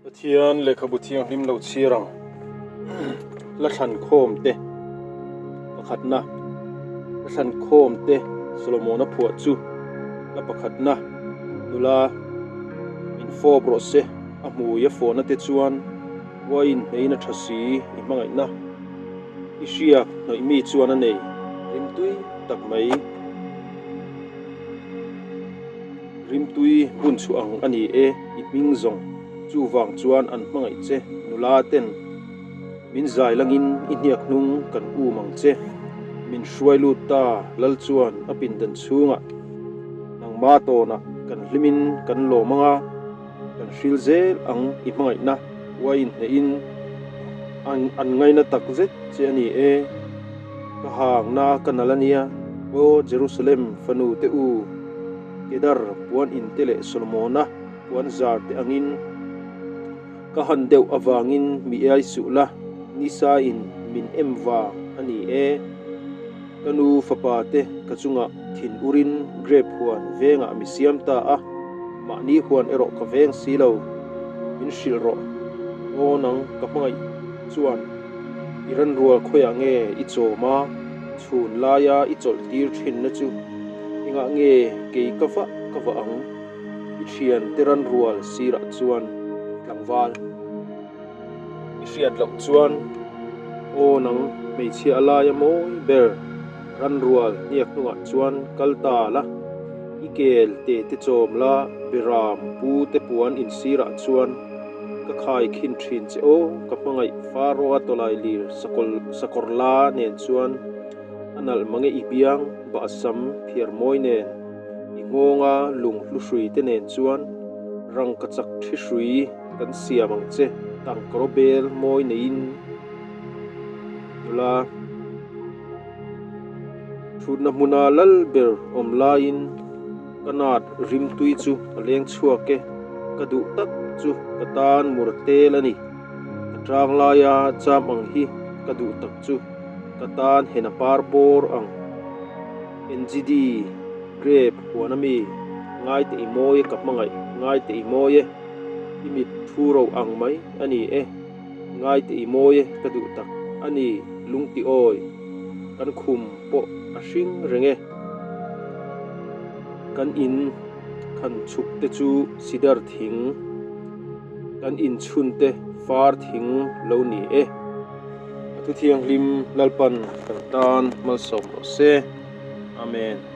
Pathian lehkhabu thianghlim lo chhiar ang la thlan khawm te pakhatna la thlan khawm te Solomona phuah chu la pakhatna nula min fawp rawh se a hmui a fawhna te chuan uaiin hneiin a tha si i hmangaihna i hriak hnawih mi chuan a nei rimtui tak mai. Rimtui bun chhuah ang a ni e, i hming zawng. Chuvang chuan an hmangaih che, nula ten. Min zai langin i hniak hnung kan um ang che. Min hruai lut ta, Lal chuan a pindan chhungah. Nangma tawnah kan hlimin kan lawm ang a, kan hril zel ang i hmangaihna uaiin hnehin an ngaina tak zet che a ni e. Ka hangna ka nal a nia, Aw Jerusalem fanu te u, Kedar puan in te leh Solomona puan zar te angin ka han deuh avangin mi iai suh la, nisa in min em vang a ni e. Ka nu fapa te ka chungah thin urin grape huan vengah mi siam ta a, mahni huan erawh ka veng si lo, min hrilh rawh. Aw nang ka hmangaih chuan i ranrual khawiah nge i chawm a, chhun laia i chawlh tir thinna chu engah nge kei ka vah ka vah ang? I thian te ranrual sirah chuan tlangval i hriat loh chuan aw nang hmeichhia a laia mawi ber ranrual hniak hnungah chuan kal ta la, i kel te te chawm la Beram pu te puan in sirah chuan ka khai khin thin che aw ka hmangaih Faroa tawlai lir sakawr sakawr la nen chuan a nalh mange i biang bahsam phiar mawi nen i nghawnga lung hlu hrui te nen chuan rangka chak thi hrui kan siam ang che tangkaraw bel mawi neiin nula Thutna hmuna lal ber awm laiin ka nat rimtui chu a leng chhuak e, ka duh tak chu ka tan mur tel a ni. Ka tang laia cham ang hi ka duh tak chu ka tan hena par bawr ang. NGD, Grape huan ami, ngai teh i mawi e ka hmangaih, ngai teh i mawi e, i mit thu ro ang mai a ni e. Ngai teh i mawi e ka duh tak a ni lungti awi, kan khum pawh a hring reng e. Kan in khan chhuk te chu sidar thing, kan in chhun te far thing lo ni e. A thu thianghlim Lalpan kan tan malsawm rawh se. Amen.